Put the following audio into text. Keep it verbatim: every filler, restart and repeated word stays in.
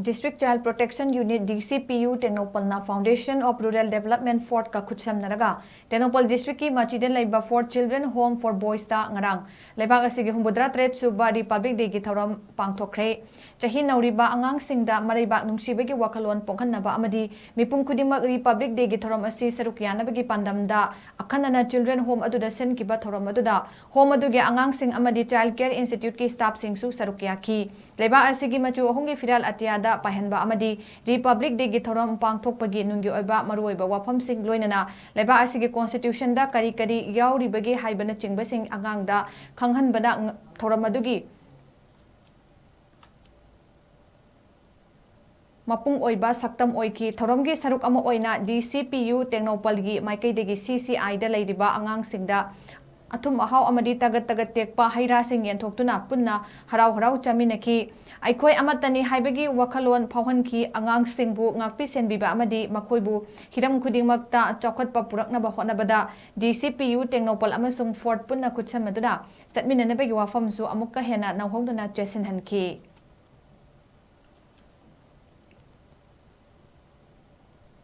District Child Protection Unit, D C P U, ꯇꯦꯡꯅꯧꯄꯜꯅ Foundation of Rural Development, ꯐꯣꯔꯠꯀ ꯈꯨꯠꯁꯝꯅꯔꯒ Tengnoupal districtꯀꯤ ꯃꯆꯤꯗ ꯂꯩꯕ Fort Children Home for Boysꯇ ꯉꯔꯥꯡ ꯂꯩꯕꯥꯛ ꯑꯁꯤꯒꯤ ꯍꯨꯝꯐꯨꯇꯔꯥ ꯇꯔꯦꯠ ꯁꯨꯕ Republic Dayꯒꯤ ꯊꯧꯔꯝ ꯄꯥꯡꯊꯣꯛꯈ꯭ꯔꯦ꯫ ꯆꯍꯤ ꯅꯧꯔꯤꯕ ꯑꯉꯥꯡꯁꯤꯡꯗ ꯃꯔꯩꯕꯥꯛ ꯅꯨꯡꯁꯤꯕꯒꯤ ꯋꯥꯈꯜꯂꯣꯟ ꯄꯣꯛꯍꯟꯅꯕ ꯑꯃꯗꯤ ꯃꯤꯄꯨꯝ ꯈꯨꯗꯤꯡꯃꯛ Republic Dayꯒꯤ ꯊꯧꯔꯝ ꯑꯁꯤ ꯁꯔꯨꯛ ꯌꯥꯅꯕꯒꯤ ꯄꯥꯟꯗꯝꯗ ꯑꯈꯟꯅꯅ Children Home ꯑꯗꯨꯗ ꯁꯤꯟꯈꯤꯕ ꯊꯧꯔꯝ ꯑꯗꯨꯗ Home ꯑꯗꯨꯒꯤ ꯑꯉꯥꯡꯁꯤꯡ ꯑꯃꯗꯤ Child Care Instituteꯀꯤ staffꯁꯤꯡꯁꯨ ꯁꯔꯨꯛ ꯌꯥꯈꯤ꯫ ꯂꯩꯕꯥꯛ ꯑꯁꯤꯒꯤ ꯃꯆꯨ ꯑꯍꯨꯝꯒꯤ ꯐꯤꯔꯥꯜ ꯑꯇꯤꯌꯥꯗ ꯄꯥꯏꯍꯟꯕ ꯑꯃꯗꯤ Republic Dayꯒꯤ ꯊꯧꯔꯝ ꯄꯥꯡꯊꯣꯛꯄꯒꯤ ꯅꯨꯡꯒꯤ ꯑꯣꯏꯕ ꯃꯔꯨꯑꯣꯏꯕ ꯋꯥꯐꯝꯁꯤꯡ, ꯂꯣꯏꯅꯅ ꯂꯩꯕꯥꯛ ꯑꯁꯤꯒꯤ Constitutionꯗ ꯀꯔꯤ ꯀꯔꯤ ꯌꯥꯎꯔꯤꯕꯒꯦ ꯍꯥꯏꯕꯅꯆꯤꯡꯕꯁꯤꯡ ꯑꯉꯥꯡꯗ ꯈꯪꯍꯟꯕꯅ ꯊꯧꯔꯝ ꯑꯗꯨꯒꯤ ꯃꯄꯨꯡ ꯑꯣꯏꯕ ꯁꯛꯇꯝ ꯑꯣꯏꯈꯤ꯫ ꯊꯧꯔꯝꯒꯤ ꯁꯔꯨꯛ ꯑꯃ ꯑꯣꯏꯅ D C P U ꯇꯦꯡꯅꯧꯄꯜꯒꯤ ꯃꯥꯏꯀꯩꯗꯒꯤ C C Iꯗ ꯂꯩꯔꯤꯕ ꯑꯉꯥꯡꯁꯤꯡꯗ ꯑꯊꯨꯝ ꯑꯍꯥꯎ ꯑꯃꯗꯤ ꯇꯒꯠ ꯇꯒꯠ ꯇꯦꯛꯄ ꯍꯩ ꯔꯥꯁꯤꯡ ꯌꯦꯟꯊꯣꯛꯇꯨꯅ ꯄꯨꯟꯅ ꯍꯔꯥꯎ ꯍꯔꯥꯎ ꯆꯥꯃꯤꯟꯅꯈꯤ꯫ ꯑꯩꯈꯣꯏ ꯑꯃꯠꯇꯅꯤ ꯍꯥꯏꯕꯒꯤ ꯋꯥꯈꯜꯂꯣꯟ ꯐꯥꯎꯍꯟꯈꯤ꯫ ꯑꯉꯥꯡꯁꯤꯡꯕꯨ ꯉꯥꯛꯄꯤ ꯁꯦꯟꯕꯤꯕ ꯑꯃꯗꯤ ꯃꯈꯣꯏꯕꯨ ꯍꯤꯔꯝ ꯈꯨꯗꯤꯡꯃꯛꯇ ꯆꯥꯎꯈꯠꯄ ꯄꯨꯔꯛꯅꯕ ꯍꯣꯠꯅꯕꯗ D C P U Tengnoupal ꯑꯃꯁꯨꯡ ꯐꯣꯔꯠ ꯄꯨꯟꯅ ꯈꯨꯠꯁꯝꯅꯗꯨꯅ ꯆꯠꯃꯤꯟꯅꯅꯕꯒꯤ ꯋꯥꯐꯝꯁꯨ ꯑꯃꯨꯛꯀ ꯍꯦꯟꯅ ꯅꯧꯍꯧꯗꯨꯅ ꯆꯦꯠꯁꯤꯟꯍꯟꯈꯤ꯫